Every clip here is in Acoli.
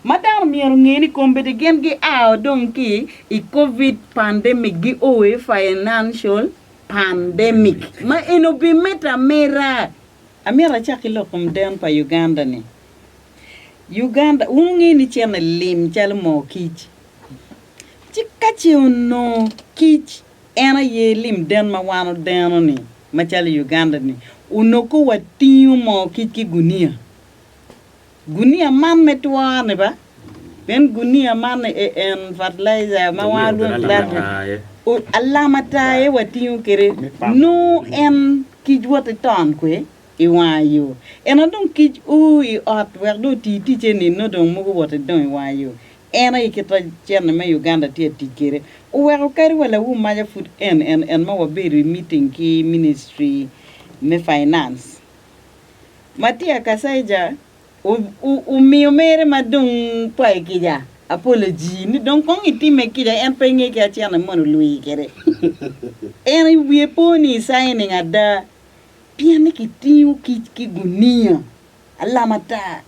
Ma dano myero onge ni kombeddi gin gia dong ki i Covid pandemic gio i financial pandemic ma eni obimedde ameda. Amyero acak ki lok kom den pa Uganda ni. Uganda, wun wungeyo ni cene lim calo moo kic. Ci ka ce onongo kic en aye lim den ma wan odeno ni macalo Uganda ni, onongo ko watingo moo kic ki gunia. Gunia man me twor ni ba, pien gunia man ni en fertilizer ma wan walwongo ni alama ata aye watingo kwede, nongo en kic wot iton kwe i wanga yo. Ento dong kic o i ot wek dong oti ticce ni nongo dong mogo wot idong i wanga yo. En aye kit ma cente me Uganda tye ka tic kwede. Oweko kadi wa lawum maca pud en en en ma wabedo i meeting ki ministry me finance. Matia Kasaija omiyo mere ma dong kwayo kica, apology, ni dong kong itime kica en pe nge ki acene moni olwi kwede. En wiye po ni i signing ada pien ni kitingo kic ki gunia alama ata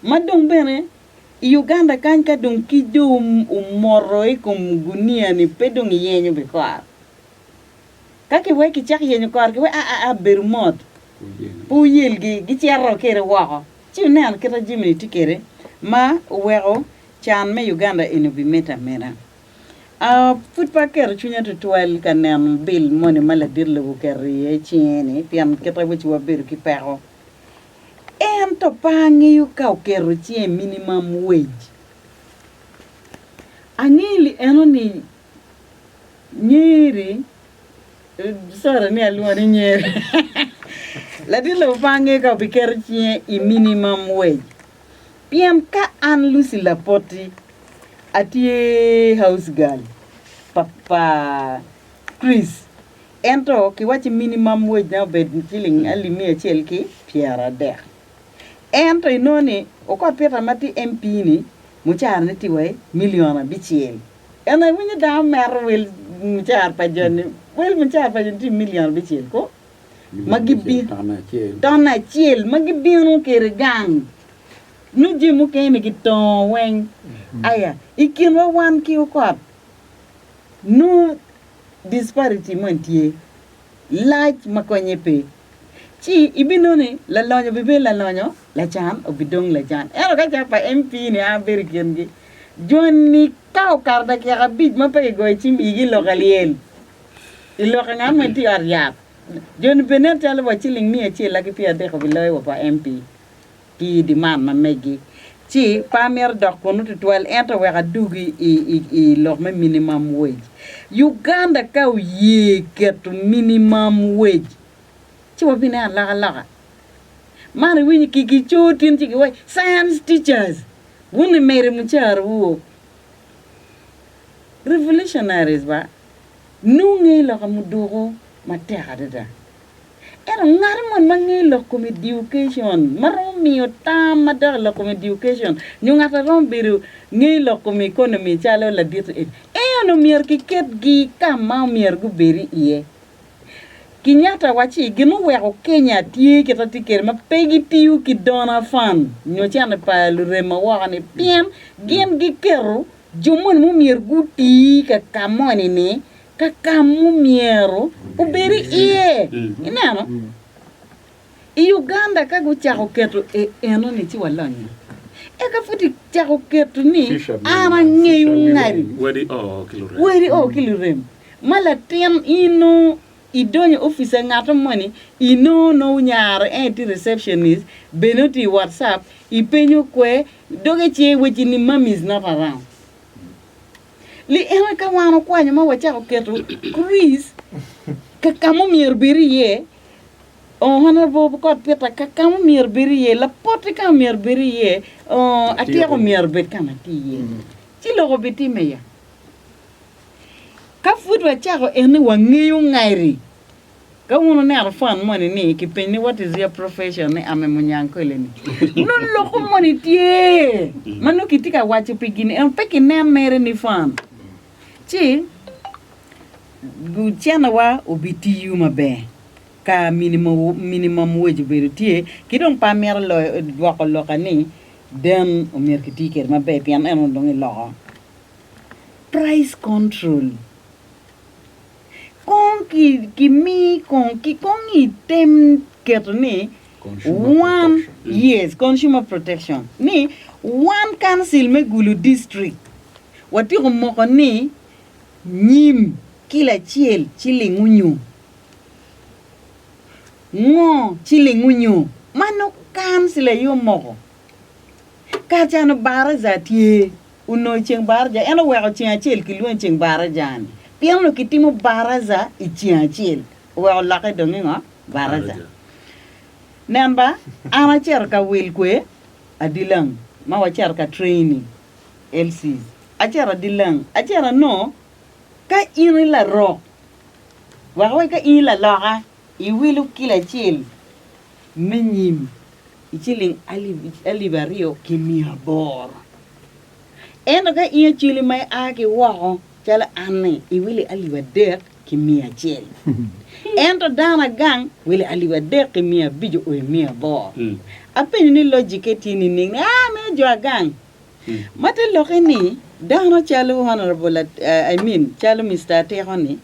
ma dong bene i Uganda kany ka dong kic dong omoto i kom gunia ni pe dong iyenyo bikor. Ka kiwek kicak yenyo korgi wek a a bedo mot, pe wuyelgi, gicito kwede woko. Ci wuneno kit ma jami-ni tye kwede ma oweko can me Uganda eni obimedde ameda. A Pud pe aketo cwinya tutwal ka neno bil moni ma ladit lobo oketo iye cinge-ni pien kit ma weci wabedo ki peko. Ento pe angeyo ka oketo cinge i minimum wage. Angeyo li eno ni Nyeri, sorry ni alwongo ni Nyeri, latin lobo pe angeyo ka obiketo cinge i minimum wage pien ka an Lucy Lapoti atye house girl pa pa Chris ento kiwacci minimum wage na obed ciling alip miya acel ki pyeradek ento inongo ni Okot Peter ma tye MP ni mucara ne tye wa i million abicel. En awinyo dano meto wel mucara pa joni, wel mucara pa joni tye milion abicel ko ma gibi ton acel ma gibino kwede gang nongo jami mukene gitongo weng aya i kinwa wan ki okot nongo disparity moni tye lac ma konye pe. Ci ibinongo ni lalonyo obibedo lalonyo, lacan obidong lacan. Ento ka ca pa MP ni an abedo i kingi, joni ka okato dakika abic ma pe kigoyo cim igi i lok alyel, i lok ngat ma tye i ot yat, joni bene nen calo wa ciling miya acel ki pyeradek obiloyo wa pa MP ki demand ma megi. Ci pe amito dok kunu tutwal ento wek adugi i lok me minimum wage. Uganda ka oye keto minimum wage ci wabineno alokaloka. Man iwinyo ki gico tin ci giwaco science teachers wun imedo mucara wu revolutionaries ba nonge i loka muduku matek adada. Ento ngat moni ma ngeyo lok kom education, ma romo miyo tam madok i lok kom education, nyo ngat ma romo bedo ngeyo lok kom economy calo ladit eni, en onongo myero kiketgi ka ma myero gubed iye. Kenyatta wacci gin muweko Kenya tye kit ma tye kwede ma pe gitiyo ki donor fund nyo cente pa lurem ma woko-ni pien gin giketo jo moni ma myero guti ka ka moni-ni ka ka mumyero obed iye. Ineno? I Uganda ka gucako keto e enoni ci walonyo. Eka pud icako keto ni an angeyo ngadi. Wadi oo ki lurem. Wadi oo ki lurem. Ma latin in nongo idonyo i opic a ngato moni inongo nongo nyare en tye receptionist bene tye i WhatsApp ipenyo kwe doge ce weci ni mummy is not around. Li en ka wan okwanyo ma wacako keto Chris ka ka ma omyero obed iye, oh, Honorable Okot Peter ka ka ma omyero obed iye, Lapotti ka ma omyero obed iye, oh, Atyeko omyero obed ka ma tye iye. Ci lok obitimme ya. Ka pud wacako en ni wangeyo ngari. Ka wun wuneno fon moni ni kipenyo ni what is your profession ni I'm a munyankole ni nongo loko moni tye ma nongo kitye ka waco pi gini ento pe kinen mere ni fon ci cenewa obitiyo maber ka minimum wage obedo tye ki dong pe amito loyo dwoko loka ni. Den omyero kiti kwede maber pien en onongo dong iloko. Price control. Kong kimi kong ki kong item keto ni one yes consumer protection ni one council me Gulu district watyeko moko ni nyim kilo acel ciling onyo ngo ciling onyo ma nongo council aye omoko kar cano baraza tye. Onongo ceng baraja, en oweko ceng acel kilwongo ceng baraja-ni, pien onongo kitimo baraja i ceng acel, oweko olokke dong ni ngo? Baraja. Nen ba, an acito ka wil kwe adilang ma wacito ka training LCs. Acito adilang, acito anongo ka in i larok, wek wai ka in i laloka, iwilo kilo acel me nyim i ciling alip aryo ki miya aboro. Ento ka in acwali ma ia ki woko calo an-ni, iwilo alip adek ki miya acel. Ento dano agang wilo alip adek ki miya abico oyo 800. Apenyo ni logic-ke tye nining ni, Aa, meno jo agang. Ma te lokke ni dano calo Honourable, I mean calo Mister Atiko-ni,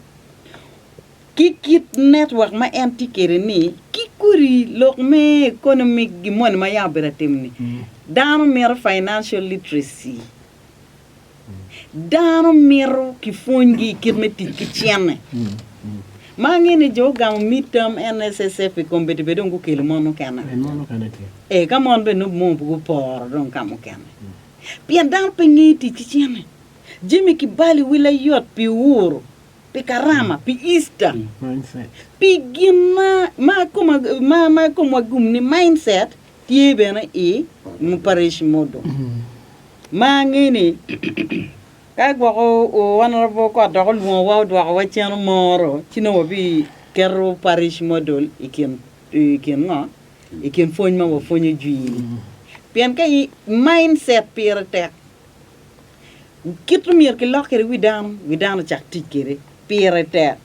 Ki kit network ma en tye kwede ni, ki kodi lok me economic gin moni ma yam obedo atimo ni, dano mito financial literacy, dano mito kipwonygi i kit me tic ki cene. Ma angeyo ni jo ogamo mid term NSSF i kombeddi bene dong gukelo mon mukene. Ee, ka mon bene nongo mo pe guporo dong ka mukene. Pien dano pe ngeyo tic ki cene. Jami kibalo i wil ayot pi uru. pi Karama, pi Easter, pi gin ma ma ma komwa gum ni mindset tye bene i parish modo. Ma ange ni ka gwok Honourable Okot dok olwongowa odwokowa cen omoro ci nongo wabi keto parish model i kin i kin ngo i kin pwony ma wapwonyo jwi-ni. Pien ka i mindset pire tek. Kit myero kilok kwede wi dano, wi dano ocak tic kwede pire tek.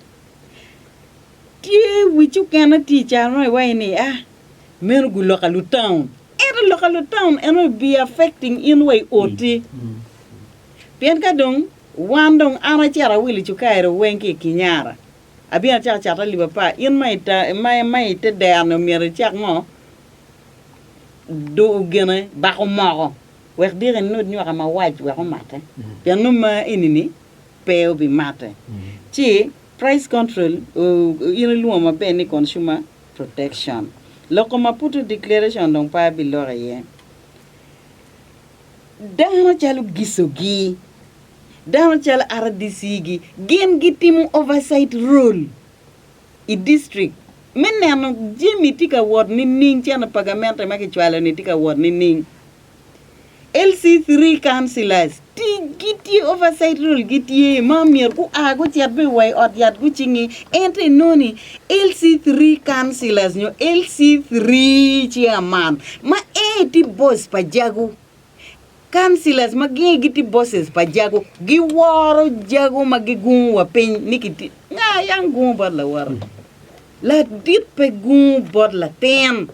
Tye wic okene tye i caro ma iwaci ni ah meno guloka lutaun, ento loka lutaun eno be affecting in wa i oti. Pien ka dong wan dong an acito awilo cukari weng ki i Kinyara, abino acako cato alip apar, in ma i te dero-ni omyero icak ngo? Gine bako moko. Wek diki enud nywaka mawac wek omate, pien nongo ma eni-ni pe obimate. Ci price control in ilwongo maber ni consumer protection. Lok kom Maputo declaration dong pe abilok iye. Dano calo Gisogi, dano calo RDC-gi, gin gitimo oversight role. i distrik me neno jami tye ka wot nining, cente pa gamente ma kicwalo-ni tye ka wot nining. LC3 councillors ticgi tye oversight role gi tye ma myero gua gucit bene wa i ot yat gucingi ento inongo ni LC3 councillors nyo LC3 chairman ma en tye boss pa jago Councillors ma gin gitye bosses pa jago giworo jago ma gigungo wa piny ni kitye nga yang gungo bot lawote ladit pe gungo bot latin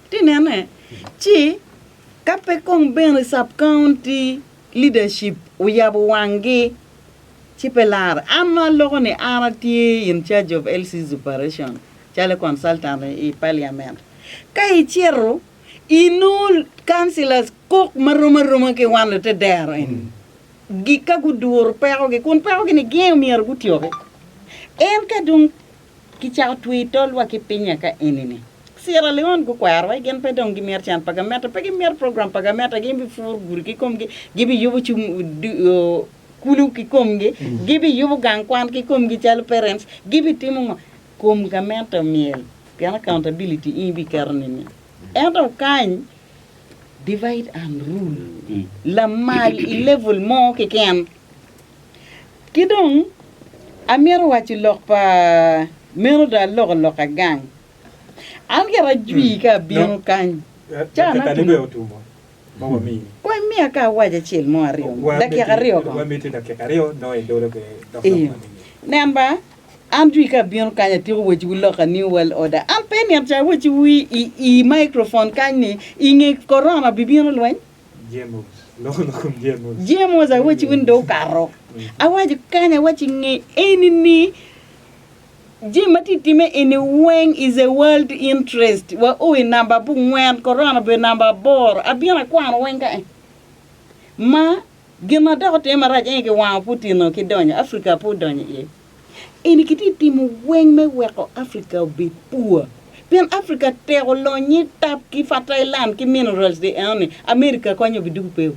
iti nene ci ka pe kong bene sub county leadership oyabo wanggi ci pe lare an ma aloko ni an atye in charge of LCs operation calo consultant i parliament ka icito Inongo councillors kok marom aroma ki wan lute dero eni gi ka guduro peko gi kun peko gi ni gin myero gutyoki en ka dong kicako tweyo tol wa ki piny aka eni ni Sierra Leone gukwero wai gin pe dong gimito cen pa gamente pe gimito program pa gamente gin bipuro gudi ki komgi gibiyubo kulu ki komgi gibiyubo gang kwan ki komgi calo parents gibitimo ngo kom gamente omyel. Pien accountability in ibiketo nining? Ento kany divide and rule lamal i level mo keken. Ki dong amito waco lok pa meno dong aloko lok agang. An gire ajwi ka abino kany. Ca na tumo. Kong imiya ka awac acel mo aryo, dakika aryo kong. Iyo. Nen ba, an jwi ka abino kany atyeko wacciwu lok a New World Order. An pe nino ca awacciwu i, i microphone kany ni i nge korona bibino lweny. GMOs awaci wun dong okato. Awaco kany awaci nge eni ni jami ma tye time eni weng is a world interest wa o i namba abongwen korona obedo namba aboro abino akwano weng ka en ma gin ma dok otime marac en kiwango Putin o ki donyo Africa pe odonyo iye. Eni kitye timo weng me weko Africa obed poor. Pien Africa tek olonye tap ki fertile land ki minerals di eno ni America konye obidugu pe o.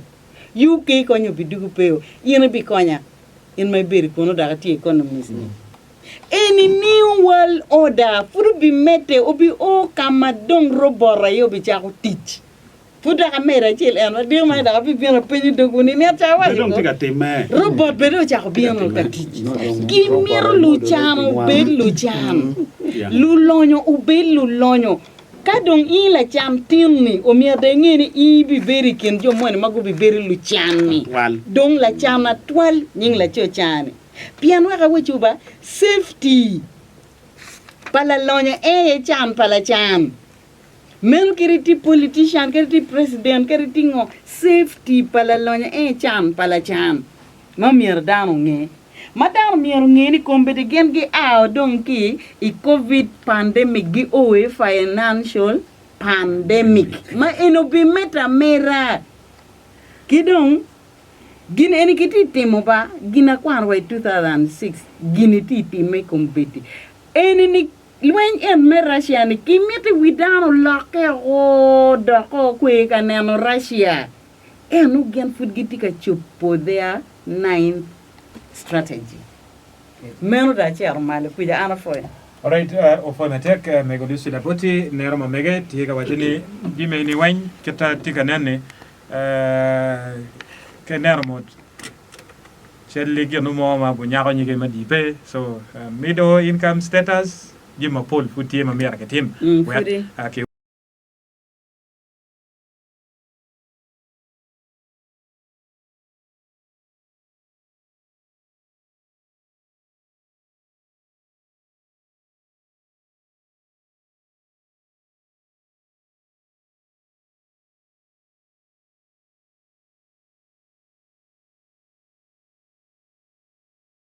UK konye obidugu pe o. In ibikonya in ma ibedo kunu dok itye economist ni. Eni new world order pud obimedde obi o kama dong robot aye obicako tic. Pud dok amedo acel en adiro ma dok abibino apenyo dogwu ni nit ca awaco dong tye ka timme. Robot bene ocako bino ka tic. Gimito lucan obed lucan, lulonyo obed lulonyo. Ka dong in lacan tin-ni, omyero dong inge ni in ibibedo i kin jo moni ma gubibedo lucan-ni. Dong lacan atwal nying laco ca-ni. Pien wek awacciwu ba, safety pa lalonyo en aye can pa lacan. Meno kadi itye politician, kadi itye president, kadi itye ngo, safety pa lalonyo en can pa lacan ma myero dano onge. Ma dano myero onge ni kombeddi gin gia dong ki i covid pandemic gi o i financial pandemic ma eni obimedde ameda ki dong gin eni kitye timo ba gin akwano wa i 2006 gini tye time kombeddi eni ni Lweny en me Russia ni ki miti wi dano olokke o doko kwe ka neno Russia eno gin pud gitye ka cobo their ninth strategy meno dong acito malo kwica an apwoyo. Alright, opwoyo matek mego Lucy Laboti nero ma mege tye ka waco ni jami eni weng kita tye ka nen ni ka ineno mot Cal-li gin mo ma gunyako nyige ma dii pe. So, middle income status, jami mapol pud tye ma myero kitim wek ki.